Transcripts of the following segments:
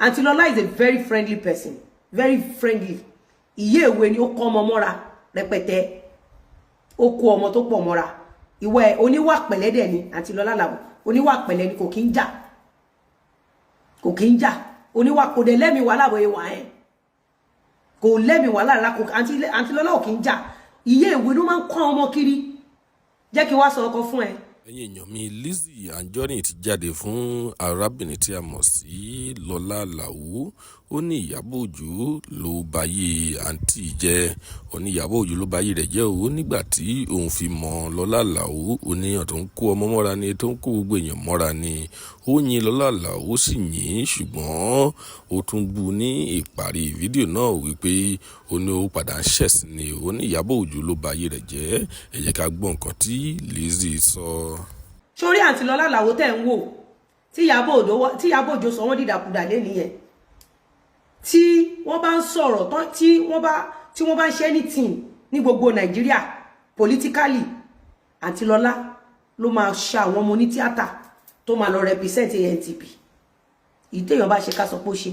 Àǹtí Lọlá is a very friendly person, very friendly. Ìyé ìwé ni, ó kọ́ ọmọ mọ́ra rẹpẹtẹ, ó kó ọmọ tó pọ̀ mọ́ra. Ìwọ ẹ̀, oníwà pẹ̀lẹ́ dẹ̀ ni Àǹtí Lọlá làwọn. Oníwà pẹ̀lẹ́ ni, kò kí ń jà, kò kí ń jà. Oníwà, kò dẹ̀ lẹ́mìí wàhálà bóyá wà ẹ́, kò lẹ́mìí wàhálà rárá. Kò, Àǹtí Lọlá ò kí ń jà. Ìyé ìwé ló máa ń kọ́ ọmọ kiri. Jẹ́ kí n wá sọ ọkọ fún ẹ. Ẹ̀yin èèyàn mi, Lizzy Anjorin ti jáde fún arábìnrin tí a mọ̀ sí Lọ́lá Àlàó. Ó ní Ìyábọ̀ Òjó ló bayé àǹtí jẹ́. Ó ní Ìyábọ̀ Òjó ló bayé rẹ̀ jẹ́ o. Nígbà tí òun fi mọ Lọ́lá Àlàó, ó ní èèyàn tó ń kó ọmọ mọ́ra ni, tó ń kó gbogbo èèyàn mọ́ra ni. Ó yin Lọ́lá Àlàó, sì yìn, ṣùgbọ́n ó tún bú ní ìparí fídíò náà wípé ó ní ó padà ń ṣẹ̀sín ni. Ó ní Ìyábọ̀ Òjó ló bayé rẹ̀ jẹ́. Ẹ jẹ́ ká gbọ́ nǹkan tí Lizzy sọ. Sórí Àǹtí Lọlá Àlàó tẹ̀ ń wò tí Ìyábọ̀ Òjó sọ wọ́n dìdàkudà lẹ́nu yẹn, tí wọ́n bá ń sọ̀rọ̀, tí wọ́n bá ń ṣe anything ní gbogbo Nàìjíríà politically, Àǹtí Lọlá ló máa ṣa àwọn ọmọ onítíátà tó máa lọ represent ANTP. Èyí téèyàn bá ṣe, ká sọ pé ó ṣe.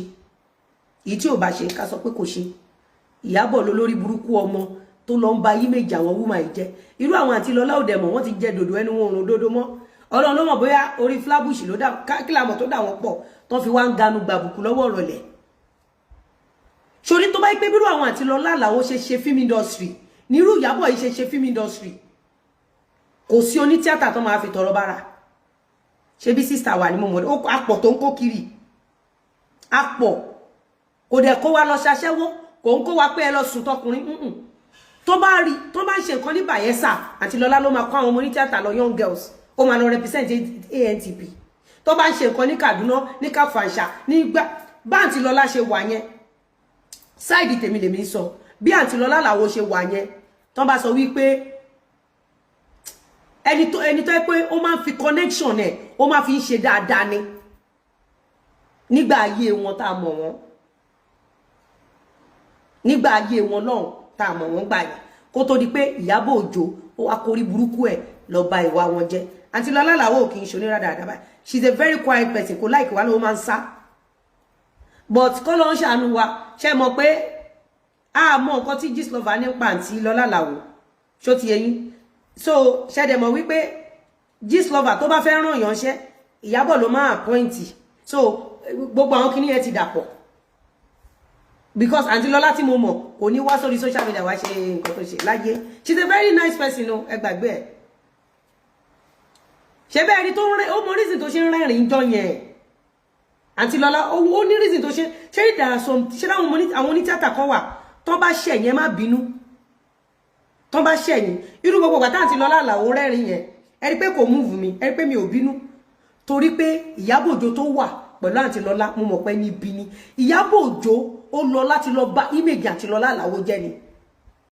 Èyí tí ò bá ṣe, ká sọ pé kò ṣe. Ìyábọ̀ ló lórí burúkú ọmọ tó lọ ń ba image àwọn woman yìí jẹ́. Irú àwọn Àǹtí Lọlá ò dẹ̀ mọ̀, wọ́n ti jẹ dòdò ẹnu wọn òrùn dòdò mọ́. Ọlọ́run ló mọ̀ bóyá orí Flatbush ló dà kílàmọ̀ tó dà wọ́n pọ̀ tó fi wá ń ganu gbàbùkù lọ́wọ́ ọ̀rọ̀lẹ̀ sórí. Tó bá yí pé bírú àwọn Àǹtí Lọlá Àlàó ṣe ṣe film industry nírú Ìyábọ̀ yìí ṣe ṣe film industry, kò sí onítíátà tó máa fi tọrọ bára. Ṣe bí sister wà ní mo mọ̀, apọ̀ tó ń kó kiri apọ̀, kò dẹ̀ kó wa lọ ṣaṣẹ́wó, kò ń kó wa pé ẹ lọ sùn tọkùnrin. Tó bá rí tó bá ń ṣe nǹkan ní Bayelsa, Àǹtí Lọlá ló máa kó àwọn ọmọ onítíátà lọ, young girls, ó máa lọ represent ANTP. Tó bá ń ṣe nǹkan ní Kaduna, ní Kafansha, ní gbá bá Àǹtí Lọlá ṣe wà yẹn, side tèmi lèmi ń sọ. Bí Àǹtí Lọlá làwọn ṣe wà yẹn, tó bá sọ wípé ẹni tó yẹ pé ó máa ń fi connection ẹ̀, ó máa fi ń ṣe dáadáa ni nígbà ayé wọn tá a mọ̀ wọ́n, nígbà ayé wọn lọ́hùn tá a mọ̀ wọ́n gbà yẹn, kó tó di pé Ìyábọ̀ Òjó ó wá kórí burúkú ẹ̀ lọ ba ìwà wọn jẹ́. Àǹtí Lọlá làwọn ò kì í ṣe onírà dáadáa báyìí. She is a very quiet person, kò like wà ló máa ń sá, but kọ́ ló ń ṣàánú wa. Ṣe mọ̀ pé a mọ̀ nǹkan tí Gistlover nípa Àǹtí Lọlá Àlàó, ṣó ti yé yín? So ṣẹ̀dẹ̀ mọ̀ wípé Gistlover tó bá fẹ́ ràn yàn ṣẹ́, Ìyábọ̀ ló máa appoint. So gbogbo àwọn kinní yẹn ti dàpọ̀, because Àǹtí Lọlá tí mo mọ̀ kò ní wá sórí social media wá ṣe nǹkan tó ṣe láyé. She's a very nice person o, ẹ gbàgbé ẹ. Ṣe bẹ́ẹ̀ ni tó ń rẹ́, ó mọ reason tó ṣe ń rẹ́rìn jọ yẹn. Àǹtí Lọlá, ó ní reason tó ṣe ṣe dára. Sọ ṣé láwọn àwọn onítíátà kan wà tó bá ṣẹ̀yìn, ẹ má bínú. Tó bá ṣẹ̀yìn, irú gbogbo ìgbà táǹtí Lọlá Àlàó rẹ́rìn yẹn, ẹ rí pé kò move mi, ẹ rí pé mi ò bínú, torí pé Ìyábọ̀ Òjó tó wà pẹ̀lú Àǹtí Lọlá, mo mọ̀ pé ní ibi ni Ìyábọ̀ Òjó ó lọ láti lọ bá image Àǹtí Lọlá Àlàó jẹ́ ni.